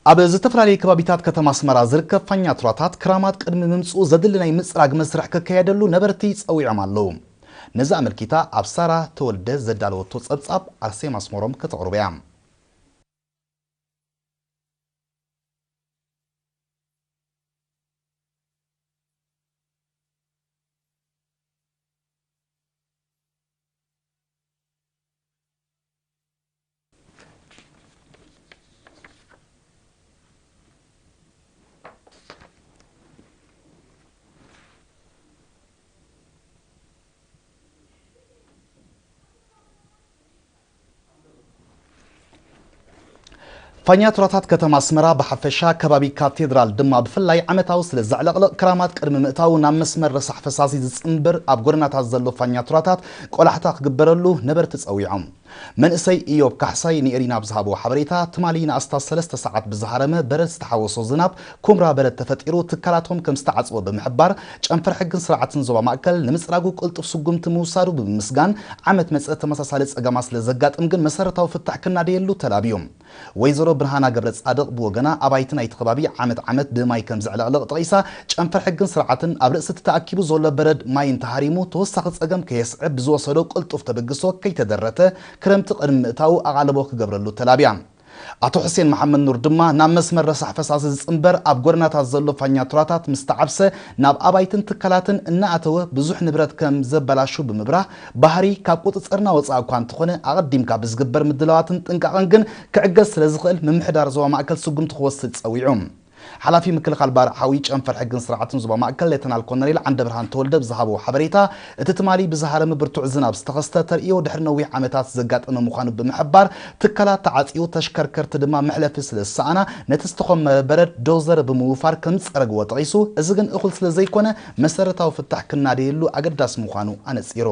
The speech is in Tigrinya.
ኣብ ዝተፈላለዩ ከባቢታት ከተማ ኣስመራ ዝርከብ ፋኛቱራታት ክራማት ቅድሚ ምምፅኡ ዘድሊ ናይ ምፅራግ መስርሕ ክካየደሉ ነበርቲ ፀዊዖም ኣለዉ። ነዚ ኣመልኪታ ኣብ ሳራ ተወልደ ዘዳለወቶ ፀብፃብ ኣርሴማ ኣስመሮም ከተቕርቦ እያ። ፋኛቱራታት ከተማ ኣስመራ ብሓፈሻ፣ ከባቢ ካቴድራል ድማ ብፍላይ ዓመታዊ ስለ ዘዕለቕልቕ፣ ክራማት ቅድሚ ምእታዉ ናብ መስመር ረሳሕ ፈሳሲ ዝጽንብር ኣብ ጎደናታት ዘሎ ፋኛቱራታት ቆላሕታ ክግበረሉ ነበርቲ ጸዊዖም። መንእሰይ ኢዮብ ካሕሳይ ንኤሪና ብዝሃቦ ሓበሬታ፣ ትማሊ ንኣስታት ሰለስተ ሰዓት ብዝሃረመ በረድ ዝተሓወሶ ዝናብ ኩምራ በረድ ተፈጢሩ ትካላቶም ከም ዝተዓጽወ ብምሕባር፣ ጨንፈር ሕግን ስርዓትን ዞባ ማእከል ንምጽራጉ ቅልጡፍ ስጉምቲ ምውሳዱ ብምምስጋን፣ ዓመት መጸ ተመሳሳሊ ጸገማት ስለ ዘጋጥም ግን መሰረታዊ ፍታሕ ክናደየሉ ተላብዩ። ወይዘሮ ብርሃና ገብረ ጻድቕ ብወገና፣ ኣባይቲ ናይቲ ከባቢ ዓመት ዓመት ብማይ ከም ዘዕለቕልቕ ጠቒሳ፣ ጨንፈር ሕግን ስርዓትን ኣብ ርእሲ እቲ ተኣኪቡ ዘሎ በረድ ማይ እንተሃሪሙ ተወሳኺ ጸገም ከየስዕብ ብዝወሰዶ ቅልጡፍ ተበግሶ ከይተደረተ ክረምቲ ቅድሚ ምእታዉ ኣቓልቦ ክገብረሉ ተላብያ። ኣቶ ሑሴን መሓመድ ኑር ድማ ናብ መስመር ረሳሕ ፈሳሲ ዝጽንበር ኣብ ጎደናታት ዘሎ ፋኛቱራታት ምስ ተዓብሰ ናብ ኣባይትን ትካላትን እናኣተወ ብዙሕ ንብረት ከም ዘበላሹ ብምብራህ፣ ባህሪ ካብ ቁጽጽርና ወጻኢ እኳ እንተኾነ ኣቐዲምካ ብዝግበር ምድላዋትን ጥንቃቐን ግን ክዕገዝ ስለ ዝኽእል ምምሕዳር ዞባ ማእከል ስጉምቲ ክወስድ ጸዊዑ። ሓላፊ ምክልኻል ባርዕ ሓዊ ጨንፈር ሕግን ስርዓትን ዞባ ማእከል ሌተናል ኮነሬል ዓንደብርሃን ተወልደ ብዝሃቦ ሓበሬታ፣ እቲ ትማሊ ብዝሃረመ ብርቱዕ ዝናብ ዝተኸስተ ተርእዮ ድሕሪ ነዊሕ ዓመታት ዘጋጠመ ምዃኑ ብምሕባር፣ ትካላት ተዓጽዩ፣ ተሽከርከርቲ ድማ መሕለፊ ስለ ዝሰኣና፣ ነቲ ዝተኾመረ በረድ ዶዘር ብምውፋር ከም ዝጸረግዎ ጠቒሱ፣ እዚ ግን እኹል ስለ ዘይኮነ፣ መሰረታዊ ፍታሕ ክናደየሉ ኣገዳሲ ምዃኑ ኣነጺሩ።